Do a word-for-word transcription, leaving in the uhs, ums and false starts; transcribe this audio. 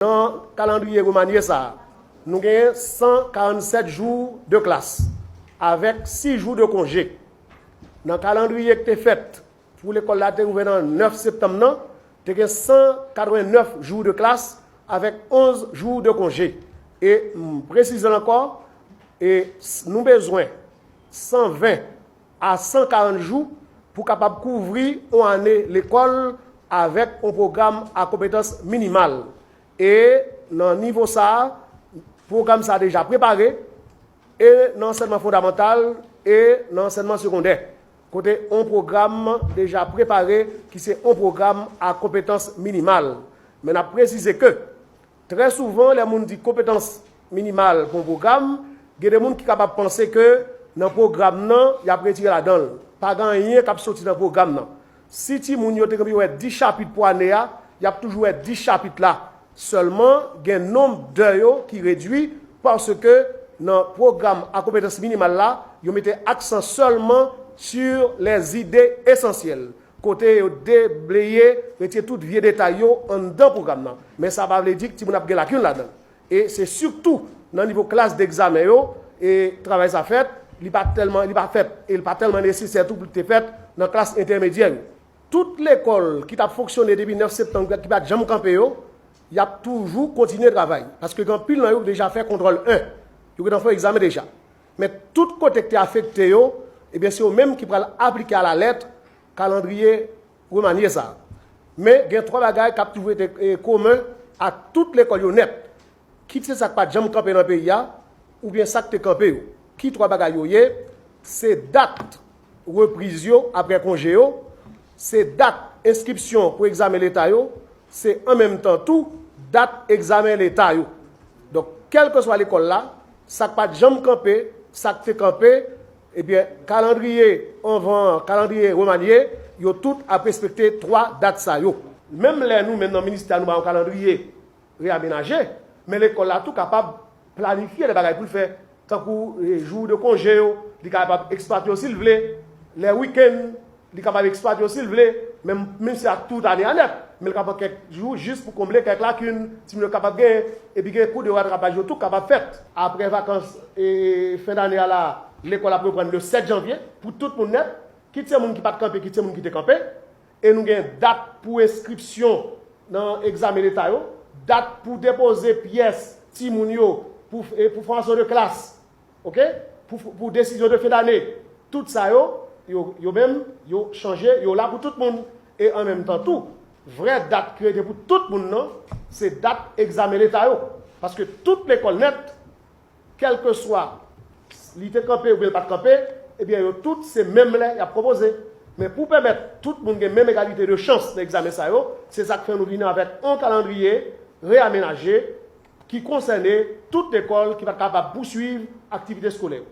Nan kalandriye remanye sa a, nou genyen san karannsèt jou de klas, avèk sis jou de konje. Nan kalandriye ki te fèt pou lekòl la te ouvè nan nèf septanm nan, te gen san katrevennnèf jou de klas, avèk onz jou de konje. E m presize l ankò, e s- nou bezwen san ven a san karant jou pou kapab kouvri yon ane lekòl avèk yon pwogram a konpetans minimal. E nan nivo sa a, pwogram sa a deja prepare, e nan ansèyman fondamantal, e nan ansèyman segondè, kote yon pwogram deja prepare ki se yon pwogram a konpetans minimal. Men n ap presize ke, trè souvan, lè moun di konpetans minimal pou yon pwogram, gen de moun ki kapab panse ke nan pwogram nan, y ap retire ladan l. Pa gen anyen k ap soti nan pwogram nan. Si timoun yo te gentan wè dis chapit pou ane a, y ap toujou wè dis chapit la. Sèlman, gen nonb dè yo ki redui, paske nan pwogram a konpetans minimal la, yo mete aksan sèlman sur les idées essentielles, kote yo debleye, retire tout vye detay yo anndan pwogram nan. Men sa pa vle di ke timoun ap gen lakin ladan l. E se sitou nan nivo klas degzamen yo, e travay sa fèt, li pa tèlman, li pa fèt, e li pa tèlman nesesè tou pou li te fèt nan klas entèmedyè yo. Tout lekòl ki t ap fonksyone depi nèf septanm, ki pa t janm kanpe yo, y ap toujou kontinye travay. Paske gen anpil nan yo ki deja fè kontwòl en. Yo gentan fè egzamen deja. Men tout kote ki te afekte yo, ebyen, se yo menm ki pral aplike alalèt kalandriye remanye sa a. Men gen twa bagay k ap toujou rete, e, komen ak tout lekòl yo nèt. Kit se sa k pa t janm kanpe nan peyi a, oubyen sa k te kanpe yo. Ki twa bagay yo ye? Se dat repriz yo apre konje yo, se dat enskripsyon pou egzamen leta yo, se an menm tan tou dat egzamen leta yo. Donk, kèlkeswa lekòl la, sa k pa t janm kanpe, sa k te kanpe, ebyen, kalandriye anvan, kalandriye remanye, yo tout ap respekte twa dat sa yo. Menm lè nou menm nan ministè a nou ba yon kalandriye reyamenaje, men lekòl la tou kapab planifye de bagay pou l fè, tankou, e, jou de konje yo, li kapab eksplwate yo si l vle, lè wikenn, li kapab eksplwate yo si l vle, menm, menm si a tout ane a nèt, men l ka pran kèk jou jis pou konble kèk lakin timoun yo kapab genyen, epi gen kou de ratrapaj yo tou kapab fèt. Apre vakans, e, fen dane a la, lekòl ap reprann le sèt janvye pou tout moun nèt, kit se moun ki pa t kanpe, kit se moun ki te kanpe, e nou gen dat pou enskripsyon nan egzamen leta yo, dat pou depoze pyès timoun yo pou, e, pou fòmasyon de klas, oke? Pou, pou desizyon de fen dane. Tout sa yo, yo, yo menm, yo chanje, yo la pou tout moun. E an menm tan tou, vrè dat ki rete pou tout moun nan, se dat egzamen leta yo. Paske tout lekòl nèt, kèlkeswa li te kanpe oubyen l pa t kanpe, ebyen, yo tout se menm lè y ap konpoze. Men pou pèmèt tout moun gen menm egalite de chans nan egzamen sa yo, se sa k fè nou vini avèk yon kalandriye reyamenaje ki konsène tout lekòl ki pa t kapab pouswiv aktivite eskolè yo.